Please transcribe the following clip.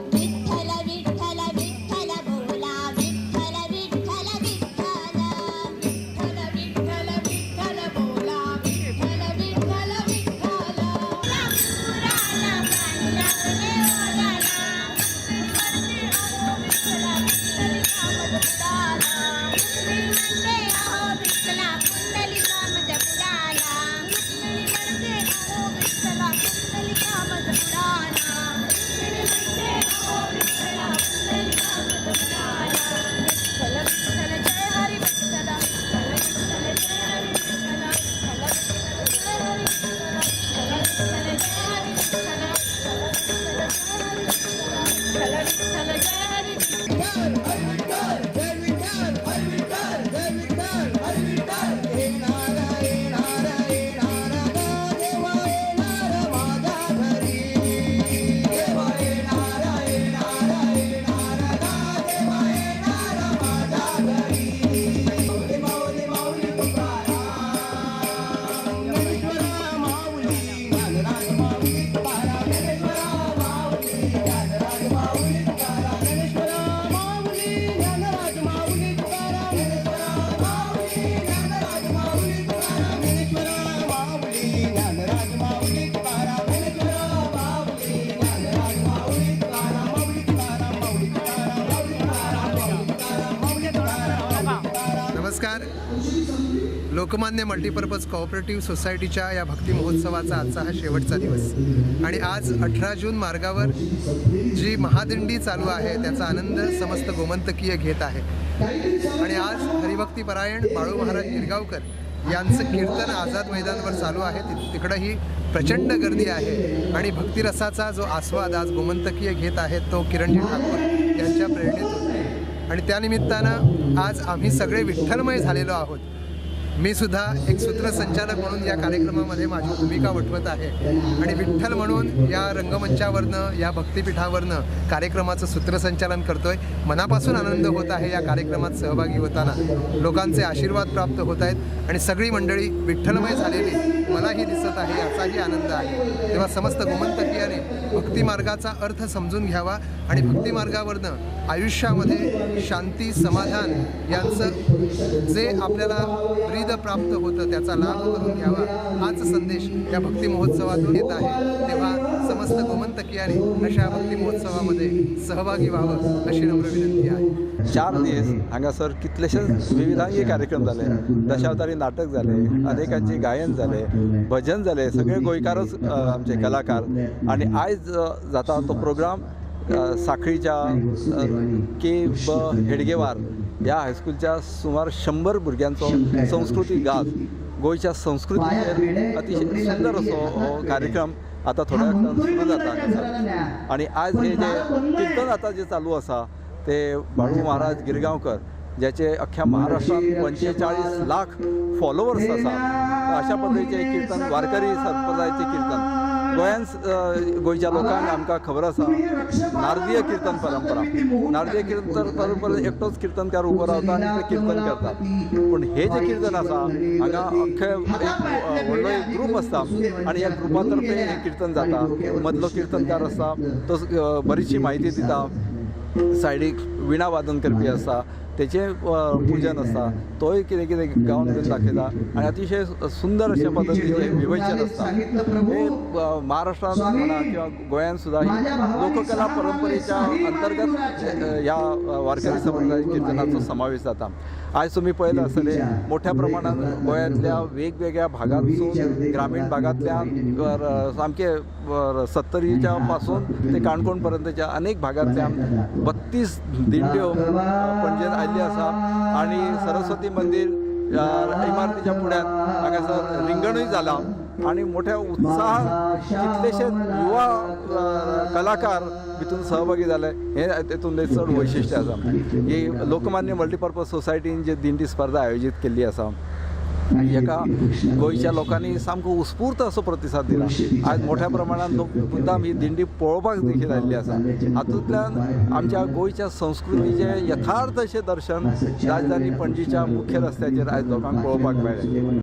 विठ्ठल विठ्ठल विठ्ठल बोला, विठ्ठल विठ्ठल विठ्ठल, विठ्ठल विठ्ठल विठ्ठल बोला, विठ्ठल विठ्ठल विठ्ठल. पुराला पाणी लागले ओढ्याला, पुंडलिका मज बुडाला. रुक्मिणी म्हणते, अहो विठ्ठला, पुंडलिका मज बुडाला. रुक्मिणी म्हणते, अहो विठ्ठला, पुंडलिका मज बुडाला. रुक्मिणी म्हणते, अहो विठ्ठला, पुंडलिका मज बुडाला. विठ्ठल विठ्ठल जय हरी विठ्ठल, विठ्ठल विठ्ठल जय हरी विठ्ठल, विठ्ठल विठ्ठल जय हरी विठ्ठल, विठ्ठल विठ्ठल जय हरी विठ्ठल, विठ्ठल विठ्ठल जय हरी. हर विठ्ठल, जय विठ्ठल, हर विठ्ठल, जय विठ्ठल, हर विठ्ठल. येणार, येणार, येणार ग देवा येणार माझ्या घरी. देवा येणार, येणार, येणार ग देवा येणार माझ्या घरी. माऊली, माऊली, माऊली तुकाराम. ज्ञानेश्वरा माऊली, ज्ञानराज माऊली तुकाराम. ज्ञानेश्वरा माऊली, ज्ञानराज माऊली तुकाराम. ज्ञानेश्वरा माऊली, ज्ञानराज माऊली तुकाराम. ज्ञानेश्वरा माऊली, ज्ञानराज माऊली तुकाराम. ज्ञानेश्वरा माऊली, ज्ञानराज माऊली तुकाराम. ज्ञानेश्वरा माऊली, ज्ञानराज माऊली तुकाराम. माऊली तुकाराम, माऊली तुकाराम, माऊली तुकाराम, माऊली तुकाराम, माऊली तुकाराम, माऊली तुकाराम. नमस्कार. लोकमान्य मल्टीपर्पज कोऑपरेटिव्ह सोसायटीच्या या भक्ती महोत्सवाचा आजचा हा शेवटचा दिवस आणि आज 18 जून मार्गावर जी महादिंडी चालू आहे, त्याचा आनंद समस्त गोमंतकीय घेत आहे. आणि आज हरिभक्ती परायण बाळू महाराज गिरगावकर यांचं कीर्तन आझाद मैदानवर चालू आहे. तिकडंही प्रचंड गर्दी आहे आणि भक्तिरसाचा जो आस्वाद आज गोमंतकीय घेत आहेत, तो किरणजी ठाकूर यांच्या प्रेरणेतून. आणि त्यानिमित्तानं आज आम्ही सगळे विठ्ठलमय झालेलो आहोत. मी सुद्धा एक सूत्रसंचालक म्हणून या कार्यक्रमामध्ये माझी भूमिका वठवत आहे आणि विठ्ठल म्हणून या रंगमंचावरनं, या भक्तिपीठावरनं कार्यक्रमाचं सूत्रसंचालन करतोय. मनापासून आनंद होत आहे. या कार्यक्रमात सहभागी होताना लोकांचे आशीर्वाद प्राप्त होत आहेत आणि सगळी मंडळी विठ्ठलमय झालेली मलाही दिसत आहे, याचाही आनंद आहे. तेव्हा समस्त गोमंतकीयाने भक्तिमार्गाचा अर्थ समजून घ्यावा आणि भक्तिमार्गावरनं आयुष्यामध्ये शांती, समाधान यांचं जे आपल्याला ब्रीद प्राप्त होतं, त्याचा लाभ करून घ्यावा, हाच संदेश या भक्ती महोत्सवातून येत आहे. तेव्हा समस्त गोमंतकीयाने अशा भक्ती महोत्सवामध्ये सहभागी व्हावं, अशी नम्र विनंती आहे. 4 दीस हांगासर कितलेशेच विविधांगी कार्यक्रम जाले. दशावतारी नाटक जाले, अनेकांचे गायन जाले, भजन जाले. सगळे गोंयकारच आमचे कलाकार. आणि आयज जाता तो प्रोग्राम साखळीच्या के ब हेडगेवार ह्या हायस्कुलच्या सुमार 100 भुरग्यांचो संस्कृतीक गाज, गोंयच्या संस्कृतीचेर अतिशय सुंदर असो हो कार्यक्रम आतां थोड्या वेळान सुरू जाता हांगासर. आणि आज हे जे कीर्तन आतां जे चालू आसा, ते बाळू महाराज गिरगांवकर, ज्याचे अख्ख्या महाराष्ट्रात 45 लाख फॉलोवर्स आसा, अशा पद्दतीचे कीर्तन, वारकरी संप्रदायाचे कीर्तन गोंयान गोंयच्या लोकांक आमकां खबर आसा, नारदीय कीर्तन परंपरा. नारदीय कीर्तन परंपरा, एकटोच कीर्तनकार उबो रावता आनी ते कीर्तन करतात. पूण हे जे कीर्तन आसा, हांगा अख्खे एक व्हडलो एक ग्रूप आसता आनी ह्या ग्रुपा तर्फे हें कीर्तन जाता. मदलो कीर्तनकार आसता, तो बरीचशी म्हायती दिता. सायडीक विणा वादन करपी आसा. तेचें पूजन आसता, तोय कितें कितें गावन बीन दाखयता आनी अतिशय सुंदर अशे पद्दतीचें विवेचन आसता. हे महाराष्ट्रांत म्हणा किंवा गोंयांत सुद्दां ही लोककला परंपरेच्या अंतर्गत ह्या वारकरी संप्रदाय किर्तनाचो समावेश जाता. आयज तुमी पळयलां आसतलें, मोठ्या प्रमाणात गोंयांतल्या वेगवेगळ्या भागांतसून, ग्रामीण भागांतल्यान, सामके सत्तरीच्या पासून ते काणकोण पर्यंतच्या अनेक भागांतल्यान 32 दिंड्यो पणजेत आयिल्ल्यो आसा आनी सरस्वती मंदीर इमारतीच्या फुड्यांत हांगासर रिंगणूय जालां आनी मोठ्या उत्साहान कितलेशेच युवा कलाकार भितून सहभागी जाले. हे तेतून एक चड वैशिश्ट्य आसा. ही लोकमान्य मल्टीपर्पज सोसायटीन जी दिंडी स्पर्धा आयोजीत केल्ली आसा, हेका गोंयच्या लोकांनी सामको उत्स्फूर्त असो प्रतिसाद दिला. आयज मोठ्या प्रमाणात लोक मुद्दाम ही दिंडी पळोवपाक देखील आयिल्ली आसा. हातूंतल्यान आमच्या गोंयच्या संस्कृतीचें यथार्थ अशें दर्शन राजधानी पणजीच्या मुख्य रस्त्याचेर आयज लोकांक पळोवपाक मेळ्ळें.